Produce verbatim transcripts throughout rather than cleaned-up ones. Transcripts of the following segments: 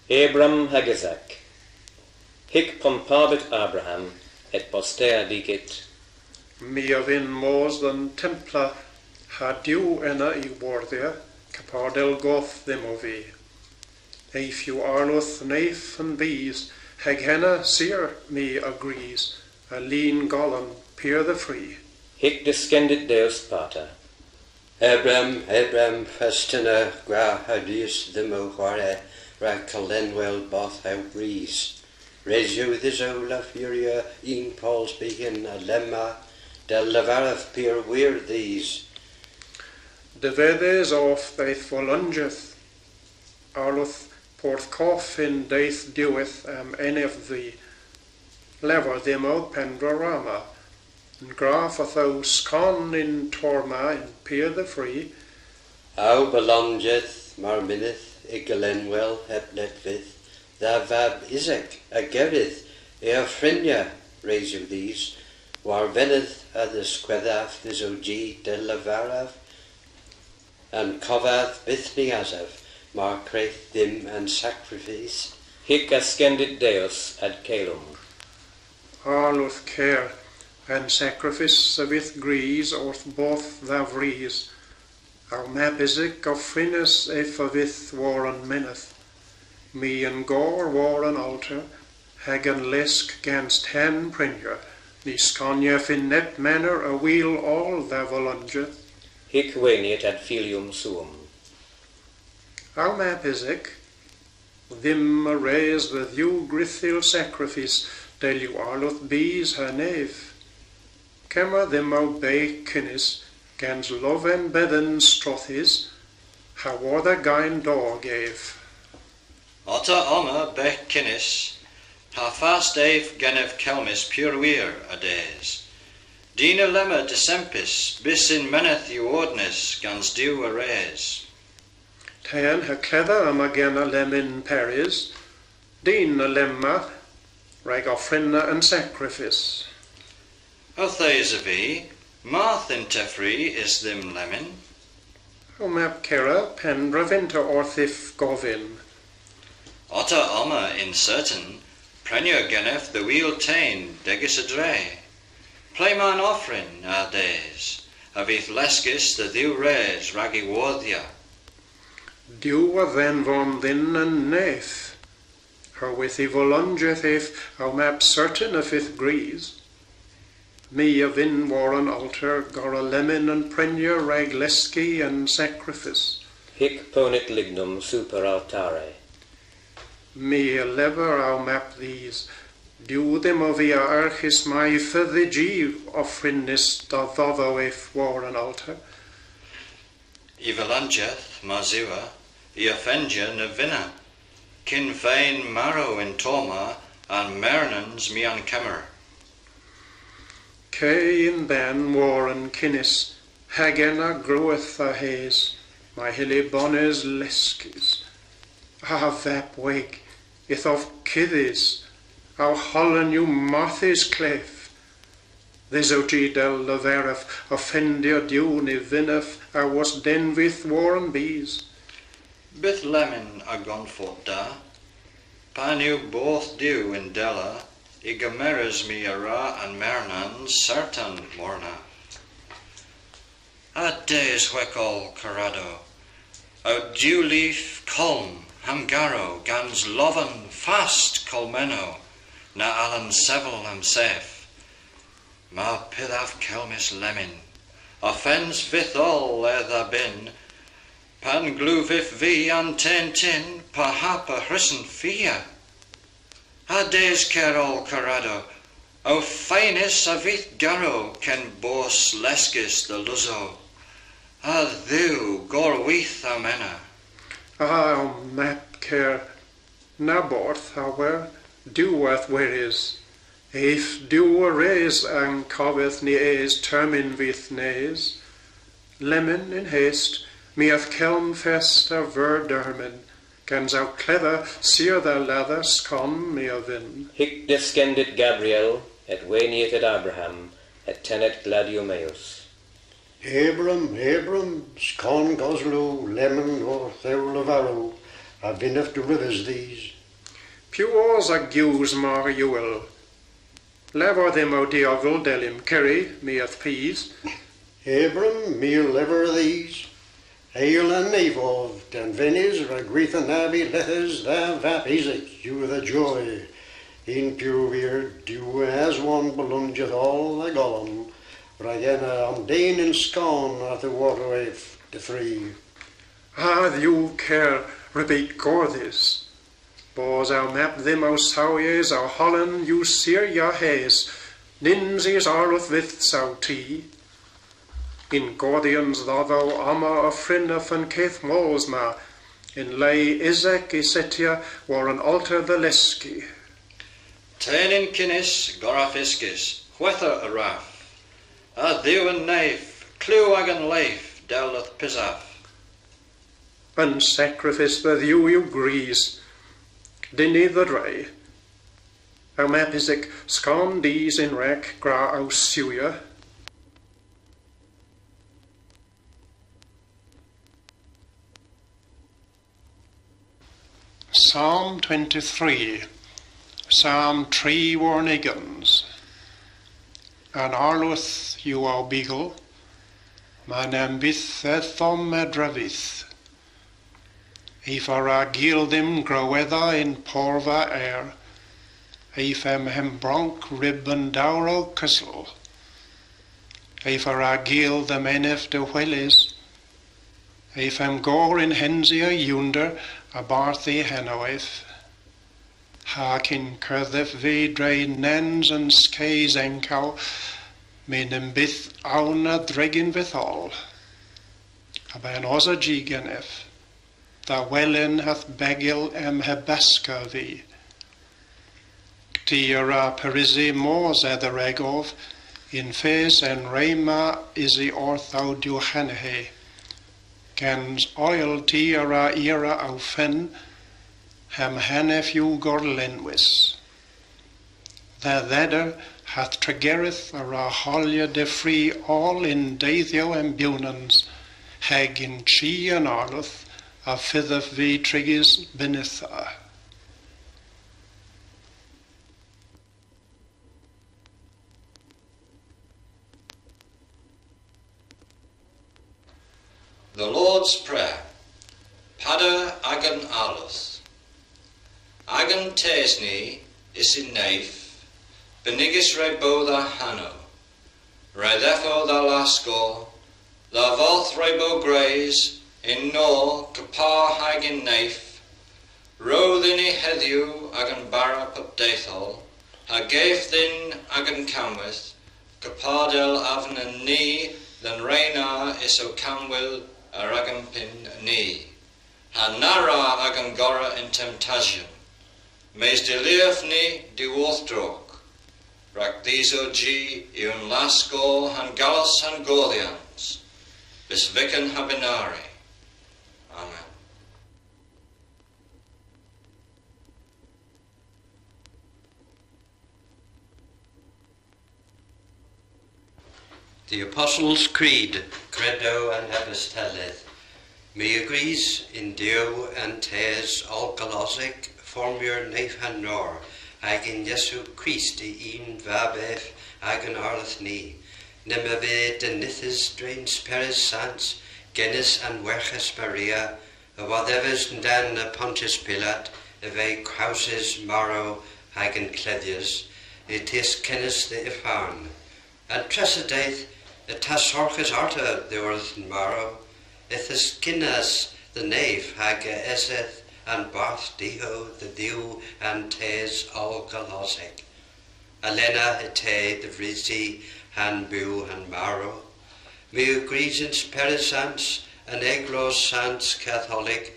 Abram hag Isak. Hic pompabit Abraham, et postea dicit. My a vynn mos dhe'n templa, ha Duw ena y wordhya, kepar dell goth dhymmo vy. Ev yw Arlodh nev ha'n bys, hag henna sur my a grys, a lin golon pur dhe vri. Hic descendit Deus pater. Abram, Abram, fas tenor gwra ha dus dhymmo hware rag kollenwel bodh ow brys. Res yw dhis ow lafurya yn pols byghan alemma, dell lavarav pur wir dhis. Devedhys ov dhe'th volonjedh, Arlodh Porthkoffi, dhe'th diwedh a'm enev vy. Lavar dhymmo pandra wra ma, yn graf ytho skon y'n tor' ma yn pur dhe vri. Ow bolonjedh, mar mynnydh, y gollenwel heb ledvydh, dha vab Isak a gerydh, y ofrynna res yw dhis, war venydh a dhiskwedhav dhis ow ji dell lavarav, an kovadh bydh ny asav, mar kwreth dhymm an sakrifis. Hic ascendit Deus ad caelum. Arlodh ker, an sakrifis a vydh gwrys orth bodh dha vrys. Ow mab Isak ofrynnys ev a vydh war an menydh. My a'n gorr war an alter, hag an lesk gans tan prenyer, ny skonyav yn neb maner a wul oll dha volonjedh. Hic veniet ad filium suum. Ow mab Isak, dhymm a res dhe Dhuw gwruthyl sakrifis, dell yw arlodh bys ha nev. Kemmer dhymmo begh kunnys, gans lowen bedhen strothys, ha war dha geyn dorr gev. Otta omma begh kunnys, ha fast ev genev kelmys pur wir a des. Dyn alemma desempis, bys yn menydh yw ordnys gans Duw a res. Tan ha kledha yma genen lemmyn parys, dyn alemma rag ofrynna an sakrifis. Yth esa vy, marth yn tevri eus dhymm lemmyn. Ow mab kera, pandra vynn'ta orthiv govyn? Otta omma yn sertan, prenyer genev dhe wul tan degys a dre. Ple'ma'n ofrynn a des, a vydh leskys dhe Dhuw res rag y wordhya. Duw a dhanvon dhyn an nev. Herwydh y volonjedh ev, ow mab, sertan a vydh gwrys. My a vynn war an alter gorra lemmyn an prenyer rag leski an sakrifis. Hic ponit lignum super altare. My a lever, ow mab, dhis. Duw dhymmo vy a arghis may fydh y ji ofrynnys dhodho ev war an alter. Y volonjedh, mars yw, y ofendya ny vynna. Kyn feyn marow y'n tor' ma, an mernans my a'n kemmer. Ke yn-bann war an kunnys, hag ena growydh a-hys, may hylli bones leskys. A vab weg, yth ov kudhys, ow holan yw marthys klev. Dhis ow ji dell lavarav, ofendya Duw ny vynnav awos denvyth war an bys. Bydh lemmyn a gonfort da. Pan yw bodh Duw yndella, y gemeras my a-rag an mernans sertan warna. A des hweg oll karadow, ow diwlif kolm ha'm garow gans lowen fast kolmennow, na allen sevel a'm sev. Mar pydhav kelmys lemmyn, ofens vyth oll er dha bynn, pan gluviv vy an tan tynn, par hap a hrysen fia. A des ker oll karadow, ow faynys a vydh garow ken bos leskys dhe lusow. A Dhuw, gorwith ow mena. A ow mab ker, na borth, ha wer, Duw a'th weres. Ev Duw a res an kovadh ny es termyn vyth nes. Lemmyn yn hast, my a'th kelm fest a veur dermyn, gans ow kledha sur dha ladha skon my a vynn. Hic descendit Gabriel, et veniet ad Abraham, et tenet gladium eius. Abram, Abram, skon goslow lemmyn orth ow lavarow, a vynnav derivas dhis. Piw os a gews mar yowel? Lavar dhymm, ow diogel, dell ymkeri, my a'th pis. Hebron, my a lever dhis. Eyl an nev ov, danvenys rag gwitha neb a leghys dha vab Isaac yw dha joy. Yn piw wir, Duw aswon bollomjydh oll a golon, rag ena omden yn skon a'th aworto ev dhe fri. A Dhuw ker, re beu gordhys. Bos ow mab dhymm ow sawyes, ow holon yw sur y'arghes, nyns eus arlodh vyth saw ty. Yn gordhyans dhavo omma offrynnav an keth mos ma, yn le Isaac y settya war an alter dhe leski. Teyl yn kynnes gorra uskis, hwedha a wrav. A Dhuw an nev, klew agan lev, dell a'th pysav. An sakrifis dhe Dhuw yw gwrys. Dyn ni dha dre. Ow mab Isaac, skon dhis yn-rag, gwra ow sywya. Psalm twenty-three. Psalm tri warn ugens. An Arlodh yw ow bugel, ma na'm byth edhom a dra vyth. Ev a wra gul dhymm growedha yn porva er, ev a'm hembronk ryb an dowrow kosel. Ev a wra gul dhymm enev dehwelys, ev a'm gorr yn hensya ewnder a-barth y hanow ev. Ha kyn kerdhav vy dre nans an skes enkow, my na'm byth own a dhregyn vytholl. A-ban osa jy genev, dha welen ha'th begel a'm hebaska vy. Ty a wra pareusi mos a-dheragov, yn fas an re ma usi orth ow diwhanhe. Gans oyl ty a wra ira ow fenn, ha'm hanev yw gorlenwys. Dha dheder ha'th tregeredh a wra holya dhe fri oll yn dedhyow a'm bewnans, hag yn chi an Arlodh y fydhav vy trigys bynitha. The Lord's Prayer. Pader agan Arlodh. Agan Tas ni, eus yn nev, benigys re bo dha hanow. Re dheffo dha wlaskor, dha vodh re bo gwrys, yn nor, kepar hag yn nev. Ro dhyn ni hedhyw agan bara pub dedhyow, ha gav dhyn agan kammweyth, kepar dell avyn ni dhe'n re na eus ow kammwul er agan pynn ni. Ha na wra agan gorra yn temptasyon, mes delirv ni dhiworth drog. Rag dhis o jy yw an wlaskor ha'n gallos ha'n gordhyans, bys vyken ha bynari. Amen. The Apostles' Creed, Credo an Apostoledh. My a grys yn Duw an Tas Ollgalosek, formyer nev ha nor, hag yn Yesu Krist, y unn Vab ev, agan Arlodh ni. Ny'm a veu denythys dre'n Spyrys Sans, genys a'n Merghes Maria, a wodhevis yn-dann Pontius Pilat, a veu krowsys, marow hag ynkleudhys, y tiyskynnas dhe Iffarn. An tressa dydh y tasserghis arta dhiworth an marow, yth yskynnas dhe nev hag a esedh a'n barth diho dhe Dhuw an Tas Ollgalosek. Alena y teu dhe vrysi ha'n bew ha'n marow. My a grys y'n Spyrys Sans, an Eglos Sans Katholik,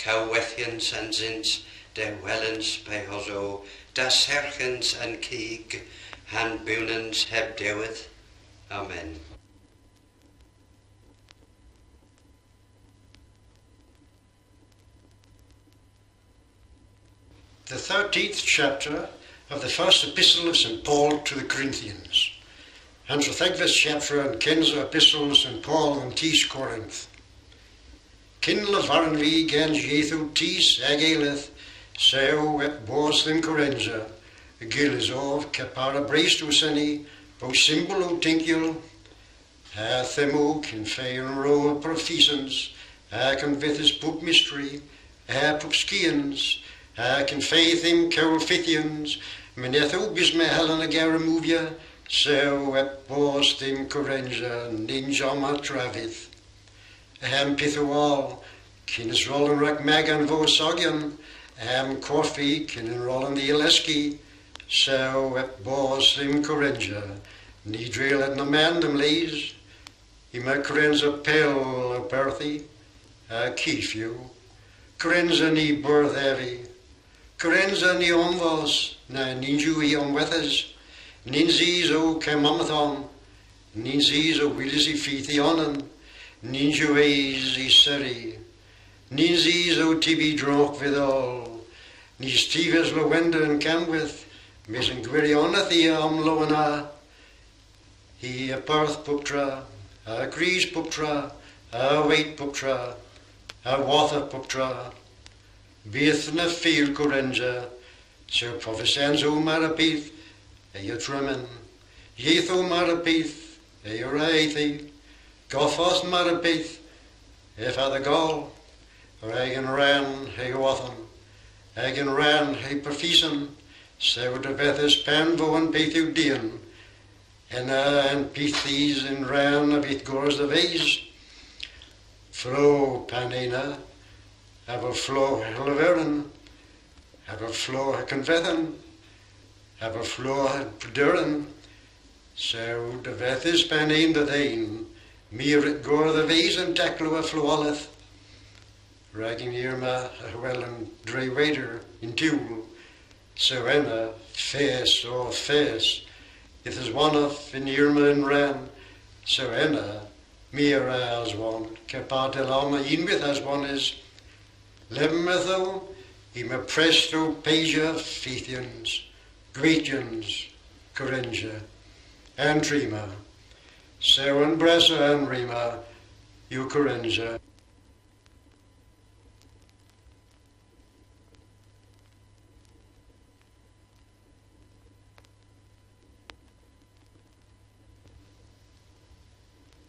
kowethyans an sens, dehwelyans pehosow, dasserghyans an kig, ha'n bewnans heb diwedh. Amen. The thirteenth chapter of the first epistle of Saint Paul to the Corinthians. An trydhegves chaptra an kynsa epistel Saint Paul dhe'n dus Korinth. Yn lavaren vy gans yethow tus hag eledh, saw heb bos dhymm kerensa, gyllys ov kepar ha brest ow seni, po symbol ow tynkyel, ha themmo kyn fe an ro a profisans, ha kyn fydhys pub mystri, ha pub skians, ha kyn fe dhymm kewlfydhyans, mynethow bys may hellyn a gara movya, saw heb bos dhymm kerensa, nyns omma travyth. Ha'm pyth oll, kyn y's rollen rag magan vos sogyon, ha'm korf vy kyn y'n rollen dh'y leski, saw heb bos dhymm kerensa, ny dreyl edna mann dhe'm les, yma kerensa pell ow perthi, ha kif yw, kerensa ny berdh evi, kerensa ny omvos, na nyns yw hi omhwethys, nyns eus ow kemmyth omma, nyns eus ow hwilas y fydh y honan, nyns yw es y seri, nyns eus ow tybi drog vyth oll, ny's tivas lowender yn kammweyth, mes yn gwiryonedh i a omlowenha, hi a berdh puptra, a grys puptra, a wayt puptra, a wodha puptra. Bydh na fil kerensa, saw profisans ow mar a bydh, e'y a dremen, yethow mar a bydh, e'y a wra ethi, godhvos mar a bydh, ev a dha goll, rag an rann ha'y wodhon, hag an rann ha'y profisan, saw a-dhiwedhes pan vo an pyth yw dien, ena an pyth dhis yn rann a vydh gorrys dhe-ves. Flogh pan ena, avel flogh ha leveren, avel flogh ha konvedhen, avel flogh ha prederen, saw a-dhiwedhes pan en dhe dhen, my a wrug gorra dhe-ves an taklow a flogholedh. Rag an Irma a hwelyn dre weder yn tewl, saw ena fes o fes. Yth aswonnav an Irma yn rann, saw ena my a wra aswon, kepar dell omma unnweyth aswonys. Lebmyn ytho, yma prest ow pesya fydhyans, gwetyans, kerensa, an tri ma. Saw an brassa an ri ma yw kerensa.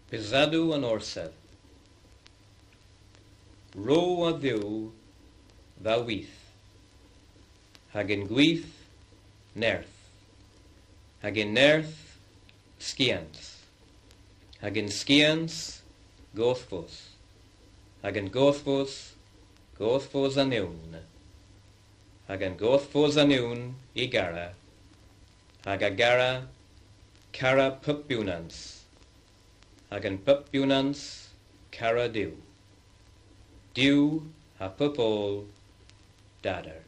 Pysadow an Orsedh. Ro a Dhuw, dha with, hag yn gwith nerth, hag yn nerth skians, hag yn skians godhvos, hag yn godhvos godhvos an ewn, hag yn godhvos an ewn y gara, hag a gara kara pub bewnans, hag yn pub bewnans kara Duw. Duw ha pub oll dader.